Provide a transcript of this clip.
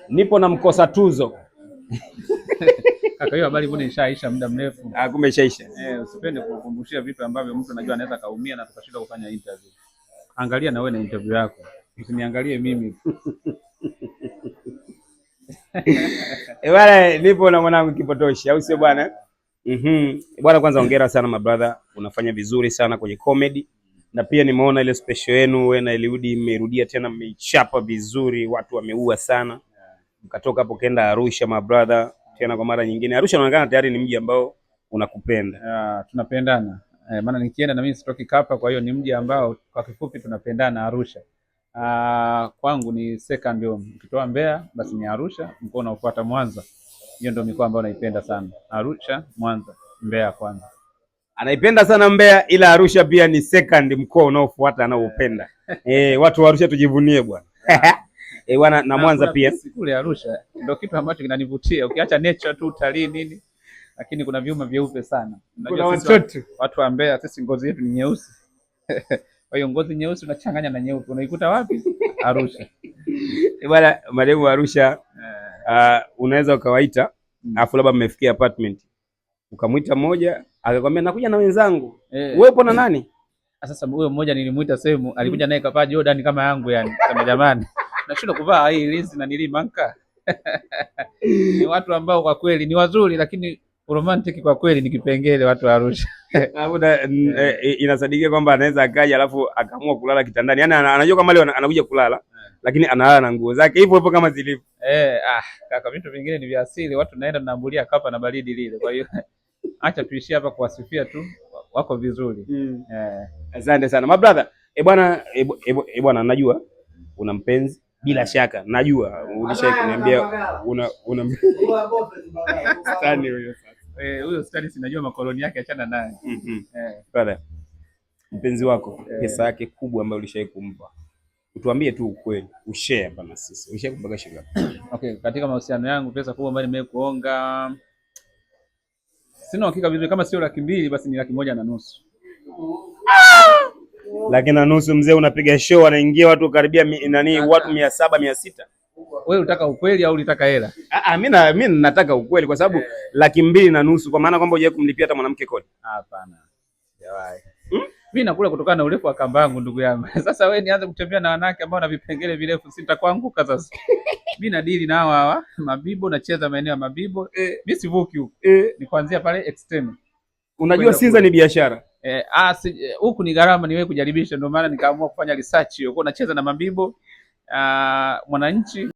Nipo na mkosa tuzo. Kaka, hiyo habari mbona ishaisha muda mrefu? Ah, kumbe ishaisha. Eh, usipende kukumbushia vitu ambavyo mtu anajua anaweza kaumia na tukashindwa kufanya interview. Angalia na wewe na interview yako, usiniangalie mimi. Eh, bwana, nipo na mwanangu Kipotoshi, au sio bwana? Bwana, kwanza hongera sana my brother, unafanya vizuri sana kwenye comedy na pia nimeona ile special yenu wewe na Eliudi mmeirudia tena, mmeichapa vizuri, watu wameua sana. Mkatoka hapo kenda Arusha my brother, tena kwa mara nyingine. Arusha inaonekana tayari ni mji ambao unakupenda. Ah, tunapendana. Eh, maana nikienda na mimi sitoki Kapa, kwa hiyo ni mji ambao kwa kifupi tunapendana Arusha. Ah, kwangu ni second home. Ukitoa Mbeya basi ni Arusha, mkoa unaofuata Mwanza. Hiyo ndio mikoa ambayo naipenda sana. Arusha, Mwanza, Mbeya kwanza. Anaipenda sana Mbeya, ila Arusha pia ni second mkoa unaofuata anaoupenda. Eh, watu wa Arusha tujivunie bwana. Eh, bwana na Mwanza kuna pia. pisi kule Arusha ndio kitu ambacho kinanivutia, ukiacha nature tu utalii nini, lakini kuna vyuma vyeupe sana. Unajua Kuna sisi watoto. watu wa Mbeya sisi ngozi yetu ni nyeusi. Kwa hiyo ngozi nyeusi unachanganya na nyeupe, unaikuta wapi? Arusha. Eh, bwana mademu wa Arusha unaweza ukawaita afu labda mmefikia apartment ukamwita mmoja akakwambia nakuja na wenzangu. Eh. Wewe upo na nani? Sasa huyo mmoja nilimuita sehemu, alikuja naye kavaa Jordan kama yangu yani. Sema jamani, nashindwa kuvaa hii linzi na nilimanka. Ni watu ambao kwa kweli ni wazuri, lakini romantic kwa kweli ni kipengele watu wa Arusha. Alafu inasadikia kwamba anaweza akaja alafu akaamua kulala kitandani. Yaani anajua kama leo anakuja kulala lakini analala na nguo zake hivyo hivyo kama zilivyo. Eh, ah, kaka, vitu vingine ni vya asili, watu naenda tunaambulia kapa na baridi lile. Kwa hiyo acha tuishie hapa kuwasifia tu, wako vizuri. Eh, Asante sana my brother. Eh bwana, eh bwana, najua una mpenzi bila shaka, najua ulishai kuniambia una Stani huyo sasa. Eh, huyo Stani sinajua makoloni yake, achana naye. Eh, Brother, mpenzi wako pesa yake kubwa ambayo ulishai kumpa, utuambie tu ukweli, ushare hapa na sisi, ulishai kumpa shilingi ngapi? Okay, katika mahusiano yangu pesa kubwa ambayo nimewahi kuonga sina uhakika vizuri, kama sio 200,000 basi ni 150,000. 150,000 mzee, unapiga show, wanaingia watu karibia nani, watu 700 600. Wewe unataka ukweli au ulitaka hela? Ah, ah, mimi nataka ukweli kwa sababu 250,000 kwa maana kwamba hujawahi kumlipia hata mwanamke kodi. Hapana. Sijawahi. Mimi nakula kutokana na urefu wa kamba yangu ndugu yangu. Sasa wewe nianze kutembea na wanawake ambao wana vipengele virefu, sitakuanguka sasa. Mimi nadili na hawa hawa Mabibo, nacheza maeneo ya Mabibo. Mimi sivuki huku. Ni kuanzia pale extreme. Unajua Kwenda Sinza kule. ni biashara. Eh, huku ni gharama, niwe kujaribisha, ndio maana nikaamua kufanya research hiyo. Kwa nacheza na Mabibo, ah, Mwananchi.